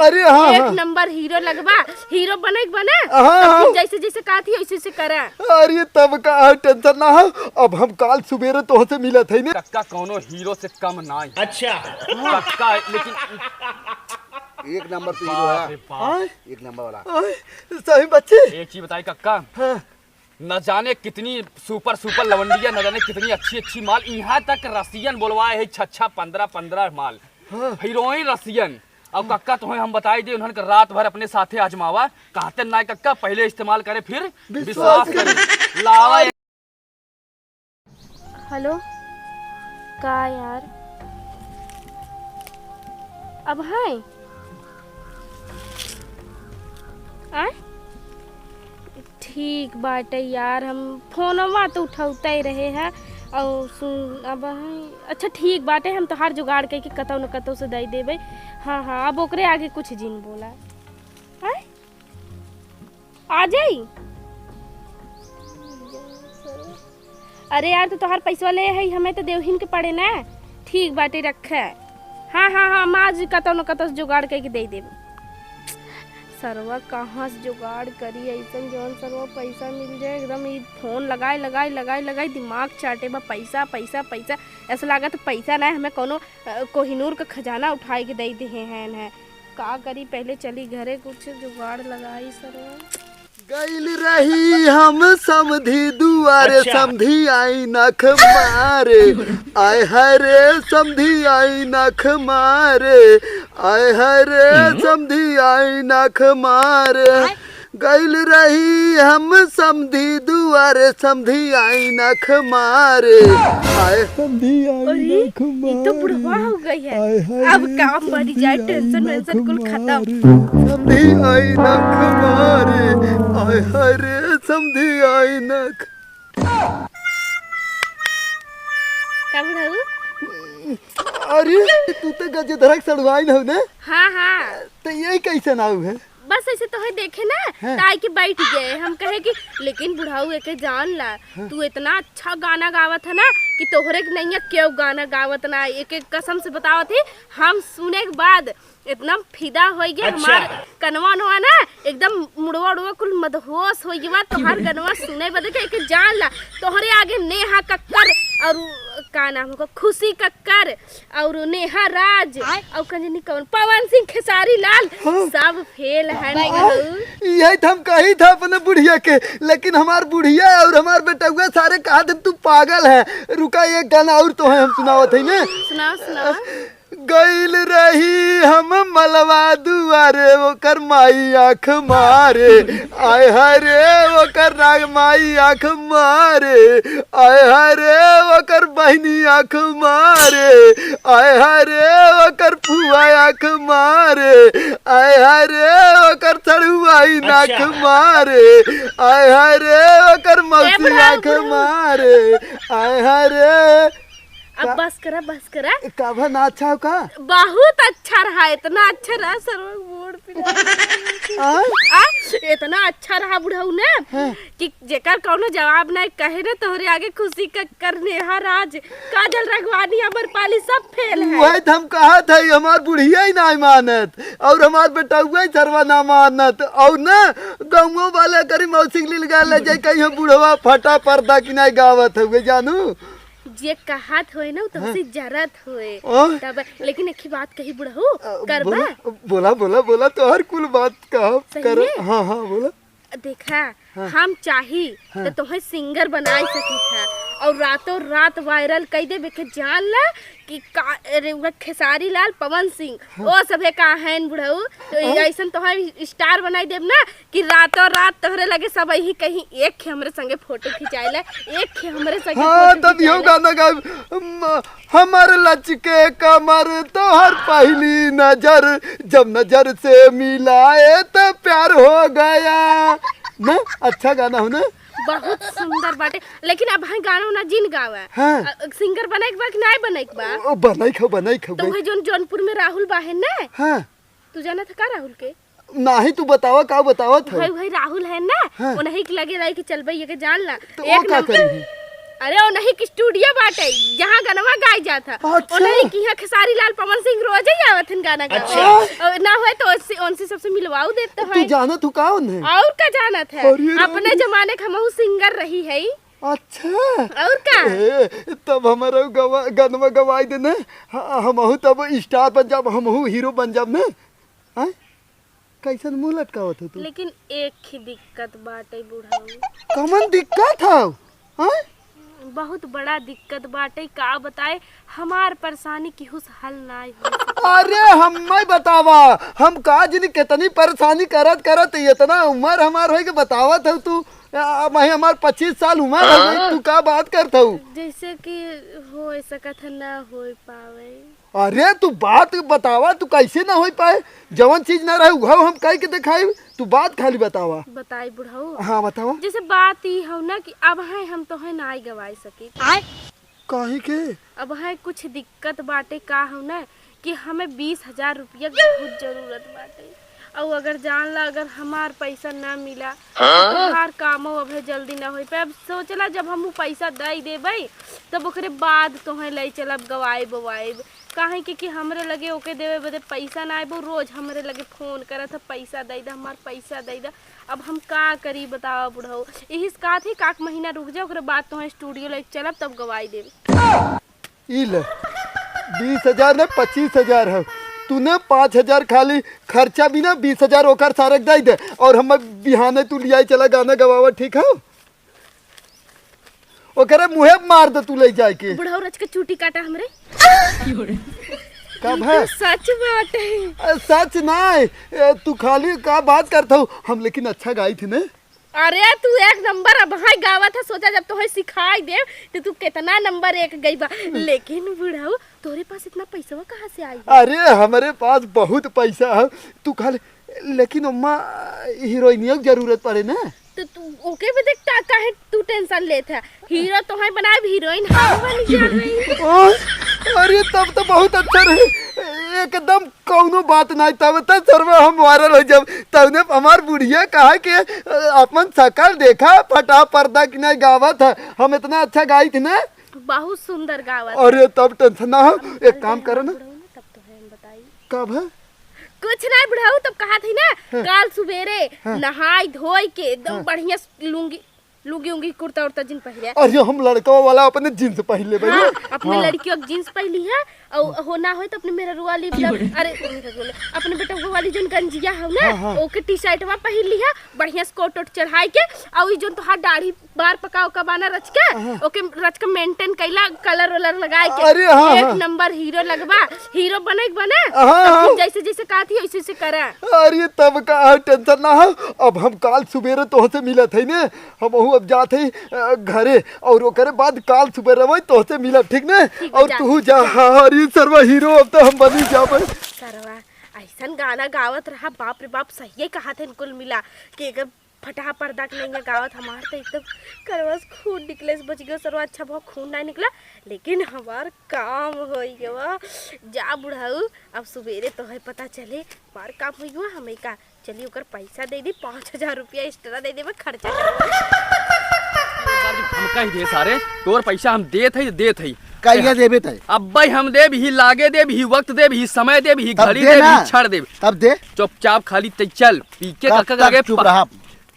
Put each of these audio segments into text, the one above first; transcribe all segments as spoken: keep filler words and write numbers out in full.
अरे हाँ, एक हाँ। नंबर हीरो लगबा, हीरो बने के बने, हाँ, तो फिर हाँ। जैसे जैसे कहत ही वैसे वैसे करा। अरे तब का है, टेंशन ना हो, अब हम काल सुबेरे तोहसे मिलत है ने। कक्का कौनो हीरो से कम ना है। अच्छा। कक्का है, लेकिन एक नंबर तो हीरो बाप है। रे बाप। हाँ? एक नंबर वाला। हाँ? सही बच्चे। एक चीज बताई कक्का, हाँ। न जाने कितनी सुपर सुपर लवंडिया, न जाने कितनी अच्छी अच्छी माल, यहाँ तक रसियन बोलवाए है छह छह पन्द्रह पन्द्रह माल। हाँ। हीरोइन रसियन। अब कक्का तुम्हें हम बताई दे, उन्हन के रात भर अपने साथे आजमावा, कहते ना कक्का पहले इस्तेमाल करे फिर विश्वास विश्वास करे। करे। लावा। हेलो, का यार, अब है? आय? ठीक बाटे यार, हम फोनवा तो उठौते रहे हैं। और सुन, अब है, अच्छा ठीक बाटे, हम तोहार जुगाड़ कइके कतौ न कतौ से दे देबे। हाँ, हाँ, अब ओकरे आगे कुछ जिन बोला। आय? आ जाई? अरे यार, तू तोहार पैसवा ले आई, हमें तो देवहिन के पड़े ना। ठीक बाटे, रखे। हाँ, हाँ, हाँ, हम आज कतौ न कतौ से जुगाड़ कइके दे देब। सरवा कहाँ से जुगाड़ करी ऐसन, जौन सरवा पैसा मिल जाए? एकदम ई फोन लगाए, लगाए, लगाए, लगाए दिमाग चाटे बा। पैसा, पैसा, पैसा। ऐसा लागत पैसा ना, हमें कौनो, अ, कोहिनूर का खजाना उठाए के दे दिहे हैं, हैं। का करी, पहले चली घरे, कुछ जुगाड़ लगाई सरवा। गइल रही हम समधी दुआरे, अच्छा। समधी आई नख मारे। आय हाय रे, समधी आई नख मारे। आय हाय रे, हम्म। समधी आई नख मारे। आय। गइल रही हम समधी दुआरे, समधी आई नख मारे। आय। समधी आई अरे, नख ई तो बुढ़वा मारे। हो गई है। आय हाय अब रे, काम बढ़ समधी जाए, आई टेंशन वेंशन नख कुल खत्म। मारे। समधी आई नख मारे, आय हाय रे, समधी आई नख। का बुढ़ऊ? अरे, तू तो गजधरा के सड़ुआइन हऊ ना? हाँ, हाँ। तो ये कैसे नाऊ है? बस ऐसे तोहे देखे ना, हाँ। त आइके बैठ गए। हम कहे कि लेकिन बुढ़ऊ एके जान ला, हाँ। तू इतना अच्छा गाना गावत है ना कि तोहरे के नैया केहू गाना गावत ना। एक एक कसम से बतावत ही, हम सुने के बाद इतना फिदा होइ गए, अच्छा। हमार कनवा नवा ना एकदम मुड़वा उड़वा कुल मदहोश होइ गवा तोहार गनवा सुने बदे के। एके जान ला, तोहरे आगे नेहा कक्कर और का नाम होगा, खुशी कक्कर और नेहा राज आय। और कंजनी कौन, पवन सिंह, खेसारी लाल, हाँ। सब फेल है आय। बहू। यही तो हम कही था अपने बुढ़िया के, लेकिन हमार बुढ़िया और हमार बेटउआ सारे कहा थे तू पागल है। रुका, एक गाना और तो है, हम सुनावत है ने। सुनाओ, सुनाओ। गइल रही हम मलवा दुआरे, ओकर माई आँख मारे। आय हाय रे, ओकर राग माई आँख मारे। आय हाय रे, ओकर बहिनी आँख मारे। आय हाय रे, ओकर फुआ आँख मारे। आय हाय रे, ओकर सड़ुआइन आँख अच्छा। मारे। आय हाय रे, ओकर ए मौसी बुढ़ऊ, आँख बुढ़ऊ। मारे। आय हाय रे। अब का बस करा, बस करा। का भा ना अच्छा हो का? बहुत अच्छा रहा, इतना अच्छा रहा, सरवा के मूड़ पिरा। आय? आ, इतना अच्छा रहा बुढ़ऊ ने हाँ। कि जेकर कौनो जवाब नहीं। कहे रे तोहरे आगे खुशी कक्कर, नेहा राज, काजल राघवानी, अम्रपाली सब फेल है। वही तो हम कहा था, हमार बुढ़िया ही नहीं मानत और हमार बेटउआ ही सरवा ना मानत और ना गौंवा वाला करी मौसी के लिए ले जाए कहीं बुढ़वा फटा पर्दा की नहीं गावत हुए जानू। जे कहत होए ना, उ तोहसे हाँ। जरत होए। ओह। तब, लेकिन एक ही बात कही बुढ़ऊ, अ, करबा? बोला, बोला, बोला, बोला, तोहर कुल बात कहब, सही करब। में? हाँ, हाँ, बोला। देखा, हाँ। हम चाही हाँ। तो तोहे सिंगर बनाई सकी था और रातों रात वायरल कई देबे के जान ला कि का, अरे, उ खेसारी लाल, पवन सिंह, हाँ। ओ सभे का हैन बुढ़ऊ, तो हाँ। ऐसन तोहे स्टार बनाई देब ना कि रातों रात तोहरे लगे सब यही कहीं एक खे हमरे संगे फोटो खिंचाइला, एक खे हमरे संगे हाँ, फोटो तब यो खिंचाइला। गाना गाइब, म-, हमर लचके कमर तोहर पहली नजर, जब नजर से मिलाए तो प्यार हो गया। ना, अच्छा गाना हो ना? बहुत सुंदर बाटे, लेकिन अब हम गाना उना जिन गावा। हाँ। अ, सिंगर बने के बा कि नाय बने के बा? ओ, बने के हो, बने के हो, तो बने। वही जौन जौनपुर में राहुल बा है ना? हाँ। तू जाना था का राहुल के? नाही, तू बतावा, का बतावत है? भाई, भाई राहुल है ना, हाँ। उन्हीं के लगे रही कि चल भाई, ये के जान ला। तो एक वो का नंबर। करी है? अरे, ओनही के studio बाटे, जहाँ गनवा गाए जात ह। अच्छा। ओनही के यहाँ खेसारी लाल, पवन सिंह रोजे ही आवत हन गाना गावे। अच्छा। और ना होए तो ओनसे, ओनसे सबसे मिलवाऊ देत तो तू है। जानत हूँ का ओन्हे? और का जानत है? अरे राम अपने रे। जमाने के हमहू singer रही है। अच्छा। और का? ए, तब हमारा गवा-, गनवा गवाई देने। हाँ, हमहू तब star बन जाब, हमहू hero बन जाब ने। हाँ? कैसन मुँह लटकावत हो तू? लेकिन एक ही दिक्कत बाटे बुढ़ऊ। कमन दिक्कत हौ? हाँ? बहुत बड़ा दिक्कत बाटे, का बताए, हमार परेशानी केहू से हल नाई हो। अरे हम्मै बतावा, हम का जनी कितनी परेशानी करत करत इतना उम्र हमार होई के बतावत हौ तू। आ, मैं हमार पच्चीस साल उम्र हो गई, तू का बात करत हौ? जैसे कि हो सकत है ना हो पावे। अरे तू बात बतावा, तू कैसे ना हो पाए? जवन चीज ना रहे उहौ हम कह के देखाई, तू बात खाली बतावा। बताई बुढ़ऊ। हाँ बतावा। जैसे बात ई हौ ना कि अब है हम तोहे नाई गवाई सकी। काहे के? अब है कुछ दिक्कत बाटे का हौ ना कि हमें बीस हजार रुपया के बहुत जरूरत बाटे। और अगर जान ला अगर हमार पैसा ना मिला तो हाँ? तोहार कामो अबे जल्दी ना होई पाए। अब सोचला जब हम उ पैसा दे देबे तब ओकरे बाद तोहे ले चलब गवाए बवाए। काहे कि, कि हमरे लगे ओके देवे बदे पैसा ना आइबो, रोज हमरे लगे फोन करत ह, "पैसा दे दे, हमार पैसा दे दे।" अब हम का करी बतावा बुढ़ऊ? यही से कहत ही, "काक महीना रुक जा, ओकरे बाद तोहे studio ले चलब, तब गवाई देब।" ई ले, बीस हजार ने पच्चीस हजार है, तूने पाँच हजार खाली खर्चा बिना बीस हजार ओकर सारे के दे दे, और हम बिहाने तू लियाई चला गाना गवावा, ठीक है? ओकरे मुँहे मार दे तू ले जाए के। बुढ़ऊ रच के चूटी काटा हमरे। का ई तो भाई? सच बात है। ए, सच ना है। ए, तू खाली का बात करत हौ? हम लेकिन अच्छा गाई थी ने। अरे तू एक नंबर अब हाय गावत है, सोचा जब तोहे सिखाई देब तो तू कितना नंबर एक गई बा। लेकिन बुढ़ऊ तोरे पास इतना पैसवा कहाँ से आई? अरे हमरे पास बहुत पैसा है, तू खाली, लेकिन अम्मा हीरोइनिया के जरूरत पड़े ना। तो तू ओके बदे का, काहे तू tension लेत है? हीरो तोहे बनाए, हीरोइन हम बन जाबे। ओ, अरे तब तो बहुत अच्छा रहे, एकदम कौनो बात नहीं, तब तो सरवा हम viral हो जाब। तब ने हमार बुढ़िया कहा कि, "अ, अपन शकल देखा, फटा पर्दा की नहीं गावत है, हम इतना अच्छा गाई थी ना।" बहुत सुंदर गावत। अरे तब tension ना हो, हम एक निकल काम जाए करो ना। बुढ़ऊ ना, तब तो है, हम बताई। कब है? कुछ नहीं बुढ़ऊ, तब कहा थी ना, हाँ। काल सुबेरे हाँ। नहाई धोई के एकदम हाँ। बढ़िया लुंगी लुंगी उंगी कुर्ता उर्ता जिन पहिरे। अरे हम लड़का वाला अपने jeans पहिर लेबे हाँ, ना। अपने हाँ। लड़कियों के jeans पहिली है और हो ना होए तो अपने मेहररुआ वाली की मतलब, बोले? अरे मेहररुआ वाली, अपने बेटवा वाली जोन गंजिया हो ना, हाँ, हाँ। ओके T-shirt वा पहिर ली है, बढ़िया से कोट ओट चढ़ाई के, और ई जोन तोहार दाढ़ी बार पकाओ का बाना रच के, हाँ। ओके रच के maintain कैला, colour वलर लगाए के। अरे हाँ, एक हाँ। नंबर हीरो लगबा, हीरो बने के बने, हाँ, तब हाँ। जैसे जैसे कहती है वैसे वैसे करा। अरे तब का tension ना हो, अब हम काल सुबेरे तोहसे मिलत है ने, हमहू अब जात हई, अ, घरे, और ओकरे बाद काल सुबह रवई तोहसे मिलब, ठीक ने? ठीक बा, और जा। तू जा, हाँ, हाँ, अरे सरवा हीरो, अब तो हम बनी जाबे। सरवा, ऐसन गाना गावत रहा, बाप रे बाप, सहिए कहा थे कुल मिला कि अगर फटाहा पर्दा के नहीं गावत, हमार तो एकदम करवा से खून निकले से बच गयो। सरवा, अच्छा बहुत खून नहीं निकला, लेकिन हमार काम हो गया। जा बुढ़ऊ, अब सुबेरे तोहे पता चले, हमार काम हो गया, हमें का चली, ओकर पैसा दे दी, पाँच हजार रुपया extra दे देबे, खर्चा करबे। एक बार जब हम कह दे सारे, तोर पैसा हम देत हई, देत हई। कहिया देबे तय? अब्बे हम देब ही, लागे देब ही, वक्त देब ही, समय देब ही, तब घड़ी दे देब ना। ही, छड़ देब। तब दे। चुपचाप खाली ते चल, पी के कब कक्का तक लगे चुप पा-, रहा?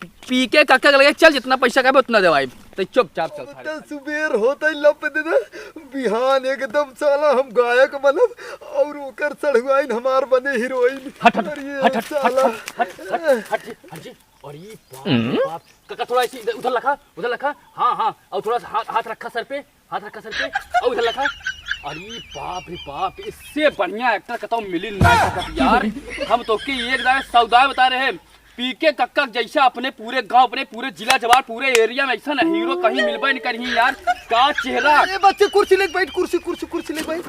पी के कक्का लगे चल, जितना पैसा कहबे उतना देवाई। ते चुपचाप चल सारे। तो सुबेर होते ही लप दे दे, बिहान एकदम साला हम गायक बनब और ओकर सढ़ुआइन हमार बने हीरोइन। हट, हट, अरे हट, हट, साला। हट, हट, हट, हट, हट जी। अरे बाप रे बाप। काका थोड़ा ऐसे इधर, उधर रखा, उधर रखा। हाँ, हाँ, और थोड़ा सा हाथ, हाथ रखा सर पे, हाथ रखा सर पे, और इधर रखा। अरे बाप रे बाप, इससे बढ़िया actor कतौ मिली ना सकत यार। हम तो के एक दाए सौदा बता रहे हैं। पीके कक्का जैसा अपने पूरे गांव, अपने पूरे जिला जवार, पूरे area में ऐसा ना हीरो कहीं मिलबे नहीं करही यार। का चेहरा। ए बच्चे, कुर्सी लेके बैठ, कुर्सी, कुर्सी, कुर्सी लेके बैठ।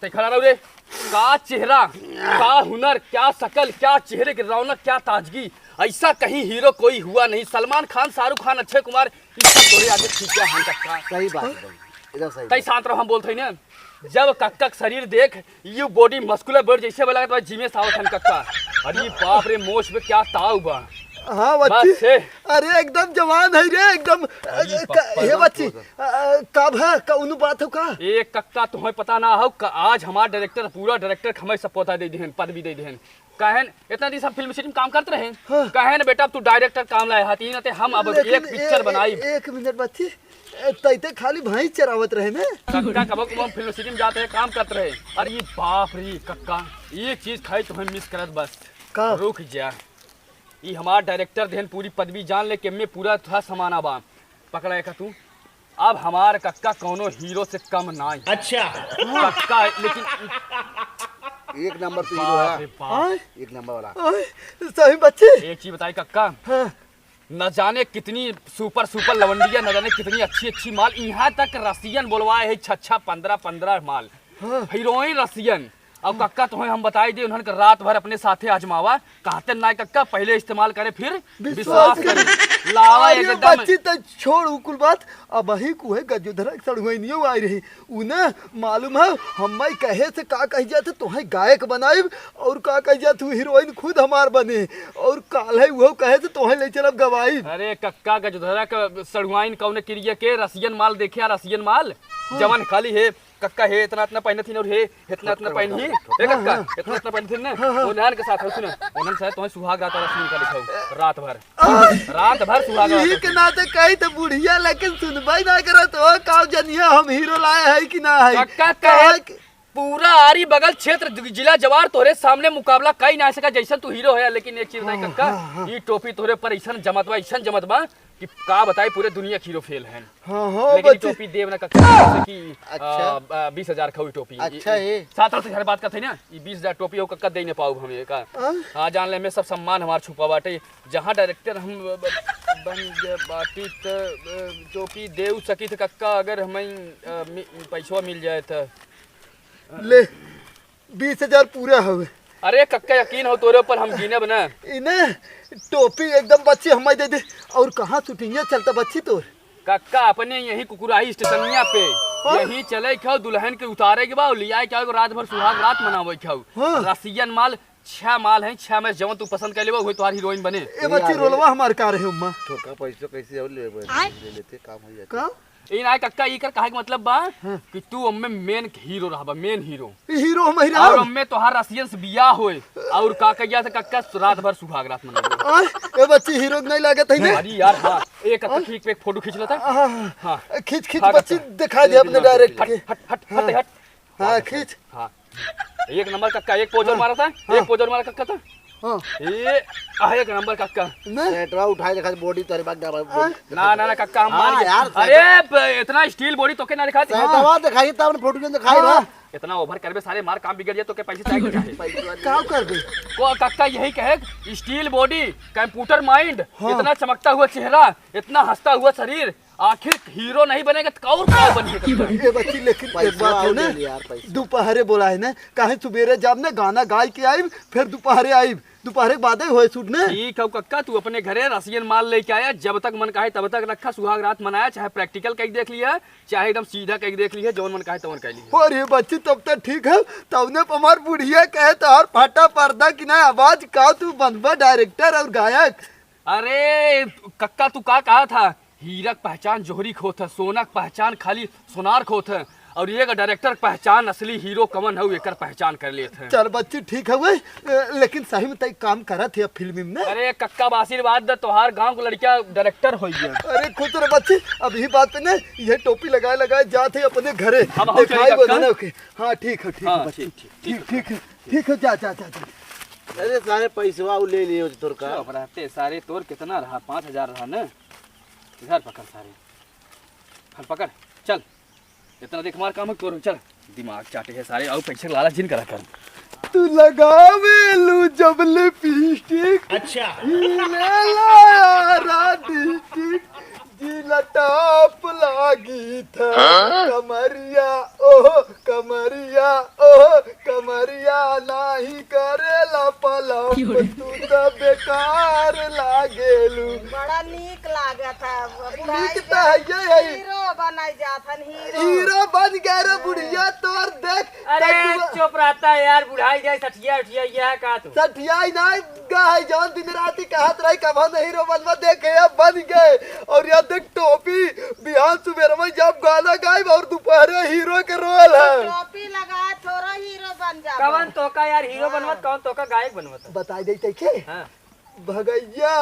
ते खड़ा रहो रे। का चेहरा, का हुनर, क्या शकल, क्या चेहरे की रौनक, क्या ताजगी। ऐसा कहीं हीरो कोई हुआ नहीं। सलमान खान, शाहरुख खान, अक्षय कुमार, ये सब तोरे आगे फीका हन कक्का। सही बात है भाई, एकदम सही तई बात। शांत रहो, हम बोलत हई ना। जब कक्का के शरीर देख, यू body muscular body जैसे बा, लगत बा जिमे से आवत हन कक्का। अरे बाप रे, मोछ पे क्या ताव बा। हाँ, बच्ची। बस, हे। अरे, एकदम जवान है रे, एकदम। अरे, अ, का, पप्पा, हे, बच्ची, अ, का भा, कौनो बात हो का? ए, कक्का, तुम्हें पता ना हो, का, आज हमार डायरेक्टर, पूरा डायरेक्टर हमें सब पौधा दे देहन, पदवी दे देहन। कहेन, इतना दिन सब फिल्म सिटी में काम करत रहे। हाँ। कहेन, "बेटा, अब तू डायरेक्टर काम लाए हाथी न ते हम अब लेकिन एक पिक्चर ए-, ए-, बनाई।" एक मिनट, बच्ची, ए, तैते खाली भैंस चरावत रहे ने। कक्का, कबो कबो हम फिल्म सिटी में जात रहे, काम करत रहे। अरे, ये बाप रे, कक्का, एक चीज खाई तुम्हें मिस करत बस। का? रुक जा। ई हमार डायरेक्टर देहन पूरी पदवी जान ले, के में पूरा था समाना बा। पकड़ा एका तू। अब हमार कक्का कौनो हीरो से कम नाई। अच्छा। कक्का, लेकिन एक नंबर तू हीरो बाप है। रे बाप। हाँ? एक नंबर वाला। हाँ? सही बच्ची? एक चीज बताई कक्का। हाँ। न जाने कितनी सुपर सुपर लवंडिया, न जाने कितनी अच्छी अच्छी माल, यहाँ तक रसियन बोलवाए है छह छह पन्द्रह पन्द्रह माल। हाँ। हीरोइन रसियन। अब कक्का, तुम्हें हम बताई दे, उन्हन के रात भर अपने साथे आजमावा। कहते ना कक्का, पहले इस्तेमाल करे, फिर विश्वास विश्वास करे। करे। लावा अरे एकदम। बच्ची, त छोड़ उ कुल बात। अबही कुहे गजोधरा के सड़ुआइनियो आई रही। उ ना मालूम है, हम्मई कहे से का कही जात, तोहे गायक बनाइब, और का कही जात, तू हीरोइन खुद हमार बने, और काल है उहो कहे से तोहे ले चलब गवाइब। अरे कक्का, गजोधरा के सड़ुआइन कौन किरिया के रसियन माल देखे, रसियन माल हाँ। जवन खाली है कक्का हे इतना इतना पहनत हिन और हे इतना इतना पहन ही। ए कक्का, हाँ, हाँ। इतना इतना पहनत हिन ना। हाँ, हाँ। उन्हन के साथ हो सुन, उन्हन से तुम्हें सुहाग रात वाला सीन का दिखाओ। रात भर। आ, रात भर सुहाग रात यही के नाते कही तो बुढ़िया लेकिन सुनबे ना करत हो, का जनिया हम हीरो लाए है कि ना है। कक्का कहे कहे कि पूरा आरी बगल क्षेत्र जिला जवार तोरे सामने मुकाबला कई ना सका जैसन तू हीरो है, लेकिन एक चीज नहीं हाँ, कक्का, हाँ, हाँ। ई टोपी तोरे पर ऐसन जमत बा, ऐसन जमत बा कि का बताई, पूरे दुनिया के हीरो फेल हैं। हाँ, हाँ, लेकिन ई बच्ची। टोपी देव ना कक्का, जैसे कि, अच्छा। आ, आ, बीस हजार खाऊ ई टोपी। अच्छा, ई, ई, ये। सात साल से घर बात करते ना, ई बीस हजार टोपी हो कक्का दे न पाऊ हमें का। हाँ? हाँ, जान ले, मैं सब सम्मान हमार छुपा बाटे। जहाँ डायरेक्टर हम ब-, ब-, बन गए बाटी त, अ, टोपी देव सकी थे कक्का, अगर हमें, अ, मि-, पैसवा मिल जाए त। ले, बीस हजार पूरा हवे। अरे कक्का, यकीन हो तोरे ऊपर हम गिनब ना। इने टोपी एकदम बच्ची हमें दे दे। और कहाँ शूटिंग चलता बच्ची तोर? कक्का, अपने यही कुकुराही स्टेशनिया पे। हाँ? यही चले खाओ, दुल्हन के उतारे के बा, लियाए के आओ, रात भर सुहाग रात मनावे खाओ। हाँ। रसियन माल, छह माल हैं, छह में जवन तू पसंद कर लेबा, वही तुम्हारी हीरोइन बने। ए बच्ची, रोलवा हमार का रहे, अम्मा? छोटा पैसा कैसे और ले, ले लेते, काम हो जाता। का? ई ना कक्का, ई कर कहे के मतलब बा हाँ। कि तू अम्मे मेन हीरो रहबा, मेन हीरो। ई हीरो हम ही रहब। और अम्मे तोहार रसियन से बियाह होए, और का कहिया से कक्का रात भर सुहाग रात मनाबो। आ, ए बच्ची हीरो नहीं लागत है ने? अरे यार, हाँ, एक कक्का हाँ। ठीक पे एक फोटो खींच लेता। हाँ, हाँ, हाँ। हाँ। खींच, खींच हाँ, बच्ची कक्का। दिखा दे अपने डायरेक्ट हट, के। हट, हट, हाँ। हट, हट। हाँ, खींच। हाँ। एक नंबर कक्का, एक पोज और हाँ। मारा था, हाँ। एक पोज और मारा कक्का था। हाँ। ये, आ, एक नंबर कक्का। ना। सेटवा उठाए देखा, बॉडी तोरे बात ना भाई, हाँ। बॉडी। ना, ना, ना, कक्का, हम हाँ, मान गए। यार, अरे, सेटवा। ब-, इतना स्टील बॉडी तोके ना दिखाई थी। सेटवा दिखाई, तब फोटो क्यों दिखाई हाँ। ना? इतना ओवर करबे सारे, मार काम बिगड़ जाए, तोके पैसे चाहिए, चाहे। पैसे वाले। का करबे? को कक्का यही कहे, स्टील बॉडी, कंप्यूटर माइंड, हाँ। इतना चमकता हुआ चेहरा, इतना हंसता हुआ शरीर, आखिर हीरो नहीं बनेगा तो और का बनिए कक्का? ए बच्ची, लेकिन एक पैसा बात है और ना, ले ले यार, पैसा। दोपहरे बोला है ना, काहे सुबेरे जाब ना, गाना गाय के आइब, फिर दोपहरे आइब, दोपहरे के बादे होए शूट ना। ठीक है कक्का, तू अपने घरे रसियन माल लेके आया, जब तक मन कहे तब तक रखा, सुहाग रात मनाया, चाहे प्रैक्टिकल कहीं देख लिया, चाहे एकदम सीधा कहीं देख लिया, जौन मन कहे तौन कह लिया। अरे बच्ची, तब तक ठीक है, तौने पर हमार बुढ़िया कहे तोहार फटा पर्दा कि ना आवाज का तू बनबा डायरेक्टर और गायक। अरे कक्का, तू का कहा था? हीरा क पहचान जोहरी क होत है, सोना क पहचान खाली सोनार क होत है, और ये डायरेक्टर क पहचान असली हीरो कवन है, एकर पहचान कर लेत है। चल बच्ची, ठीक है वे, ए, लेकिन सही में तई काम करत है अब फिल्म में ना? अरे कक्का, बा आशीर्वाद दे, तोहार गांव क लड़किया डायरेक्टर होई गया। अरे खुश रह बच्ची, अब यही बात पे ना, ये टोपी लगाए लगाए जात है अपने घरे। अब हम दिखाई चली वो कक्का। ना, ओके। हाँ, ठीक है, ठीक हाँ, है बच्ची, ठीक, ठीक, ठीक, ठीक है, ठीक है, जा, जा, जा, जा। अरे सारे पैसवा उ ले लिए तोर का। चुप रहते सारे, तोर कितना रहा? पाँच हजार रहा ना? इधर पकड़ सारे। हल पकड़, चल। इतना देख मार काम है तोर, चल। दिमाग चाटे है सारे, आओ पैसे क लालच जिन करा कर। तू लगावेलू जब लिपस्टिक, अच्छा। हिलेला यारा डिस्ट्रिक्ट, जिला टॉप लागी था। हाँ? कमरिया ओह, कमरिया ओह, कमरिया नाही करेला पलप, क्यों रे? तू त बेकार लागेलू। बड़ा नीक लागत है, बुढ़ाई नीक त है, ये है। हीरो बनाई जात हन हीरो। हीरो बन गए रे बुढ़िया, तोर देख। अरे तकुआ। चुप रहता है यार, बुढ़ाई जाए, सठिया उठिया यह का तू? सठियाई ना गा है, जौन दिन राती कहत रही कब हम हीरो बनबा, देखे अब बन गए। और यह देख टोपी, बिहान सुबेर में जब गाना गाइब और दोपहरे हीरो के रोल है। टोपी लगा थोड़ा हीरो बन जा। कवन तोका यार हीरो हाँ। बनवत, कवन तोका गायक बनवत? बताई देते के? हाँ। भगैया,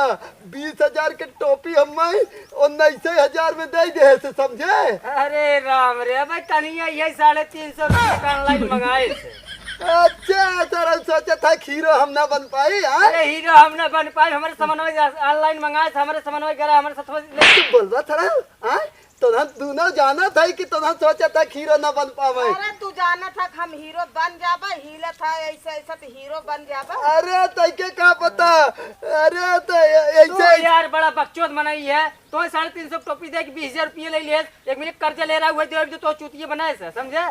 बीस हजार के टोपी हमें उन्नीस हजार में दे दे से, समझे? अरे राम रे, भाई तनिया ये साढ़े तीन सौ रुपये का ऑनलाइन मंगाए थे। अच्छा, सर, हम सोचा था हीरो हम ना बन पाए, हाँ? अरे हीरो हम ना बन पाए, हमारे समन्वय ऑनलाइन मंगाए थे, हमारे समन्वय करा, हमारे साथ में तू बोलबा थरा, हाँ? तो हम दोनों जानत है कि तो हम सोचा था हीरो ना बन पावे। अरे तू जानत है हम हीरो बन जाबा, हिलत है ऐसे ऐसे तो हीरो बन जाबा। अरे तैके का पता? अरे तो ऐसे तू ऐसे यार बड़ा बकचोद मनई है। तो साढ़े तीन सौ टोपी दे के बीस हजार रुपये ले लिए, एक मिनट कर्जा ले रहा हुआ, जो तो चूतिया बनाए से, समझे?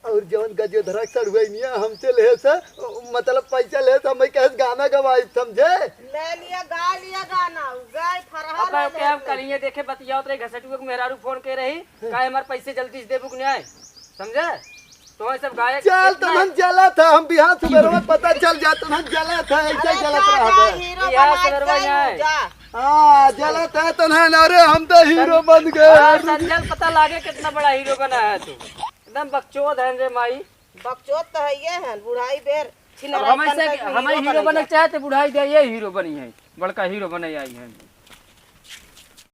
और जौन गजोधरा सड़ुआइनिया हमसे लेहे से, मतलब पैसा लेहे से, हमें कहे से गाना गवाई, समझे? ले लिया, गा लिया गाना, उ गाय फरहा अब ले के हम ले। करिए देखे, बतियावत रही, घसटुआ के मेहरारू फोन के रही, काहे हमारे पैसे जल्दी से देबू कि नहीं, समझे? तो ये सब गायक चल, इतना तनहन जला था, हम बिहान सुबेरवा पता चल जा, तनहन जला था, ऐसे अरे जलत जा, रहा जा, है। हीरो बिहान बनाए सुबेरवा जाए, जाए। जा। हाँ, जला था तनहन, अरे हम तो हीरो बन गए। हाँ, संजय, पता लागे कितना बड़ा हीरो बना है तू। एकदम बकचोद है रे माई। बकचोद तो है ये है, बुढ़ाई बेर अब छिनराई हमें से, करके हमें हीरो हीरो बने बने जाए। चाहे तो बुढ़ाई दे, ये हीरो बनी है, बड़का हीरो बने आई है।